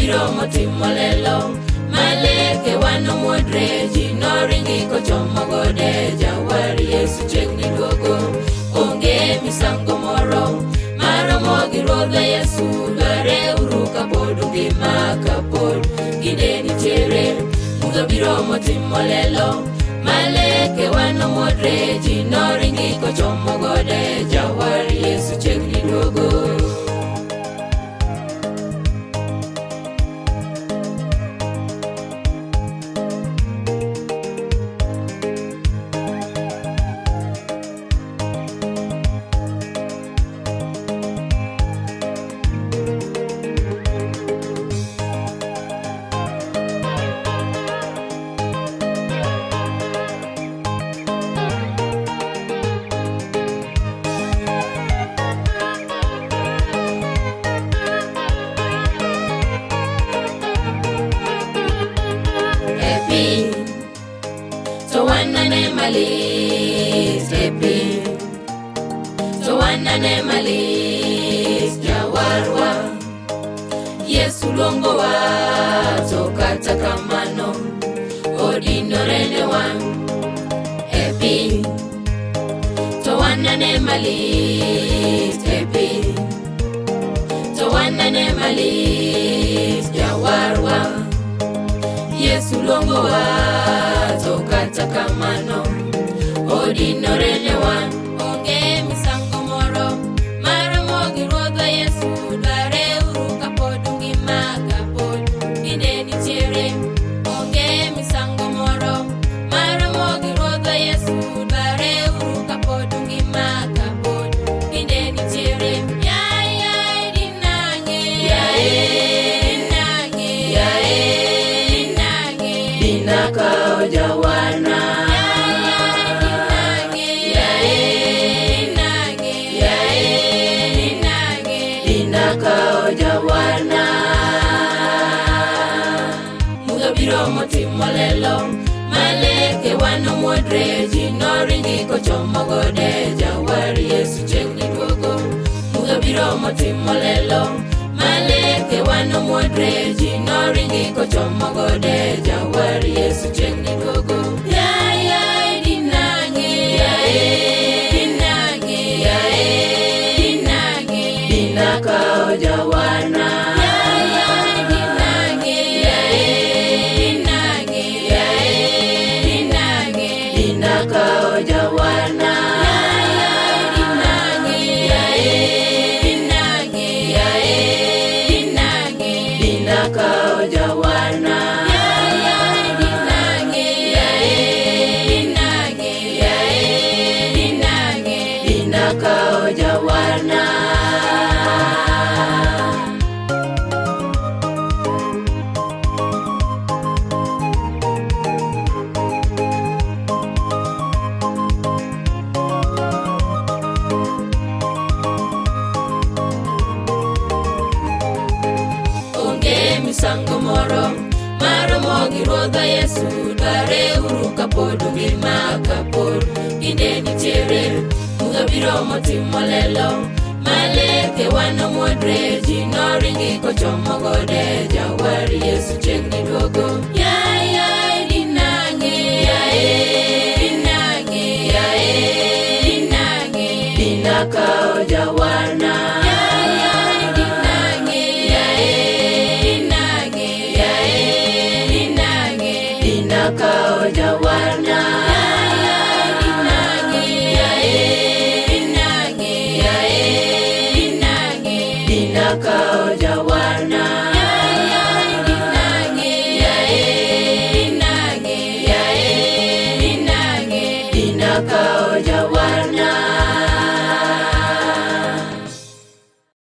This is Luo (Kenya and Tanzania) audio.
biro motimo lelo, maleke wanomuodre, ji noringi kochomo gode, jawar Yesu chiegni duogo. Onge misango moro maromo gi Ruodhwa Yesu, dware uru kapod ungima, kapod kinde nitiere. Mudho biro motimo lelo, maleke wanomuodre, ji noringi kochomo gode, jawar Yesu chiegni duogo. E piny to wanane malit, e piny to wanane malit, jawarwa Yesu luongowa, to kata kamano odinore ne wan. E piny to wanane malit, e piny to wanane malit, jawarwa Yesu luongowa, to kata kamano odinore ne wan. Onge misango moro maromo gi Ruodhwa Yesu, dware uru kapod ungima, kapod kinde nitiere. Onge misango moro maromo gi Ruodhwa Yesu, dware uru kapod ungima, kapod kinde nitiere. Yaye dinang'e, yaye dinang'e, yaye dinang'e, Dinakawo jawarna. Yaye dinang'e, yaye dinang'e, yaye dinang'e, Dinakawo jawarna. Mudho biro motimo lelo, maleke wanomuodre, ji noringi kochomo gode, jawar Yesu chiegni duogo. Mudho biro motimo lelo, maleke wanomuodre, ji noringi kochomo gode, jawar Yesu chiegni duogo. Yaye dinang'e, yaye dinang'e, yaye dinang'e, Dinakawo jawarna. Yaye dinang'e, yaye dinang'e, yaye dinang'e, Dinakawo jawarna. Yaye dinang'e, yaye dinang'e, yaye dinang'e, Dinakawo jawarna. Yaye dinang'e, yaye dinang'e, yaye dinang'e, Dinakawo jawarna. Onge misango moro maromo gi Ruodhwa Yesu, dware uru kapod ungima, kapod kinde nitiere. Mudho biro motimo lelo, maleke wanomuodre, ji noringi kochomo gode, jawar Yesu chiegni duogo. Yaye dinang'e, yaye dinang'e, yaye dinang'e, Dinakawo jawarna. Yaye dinang'e, yaye dinang'e, yaye dinang'e, Dinakawo jawarna. Yaye dinang'e, yaye dinang'e, yaye dinang'e, Dinakawo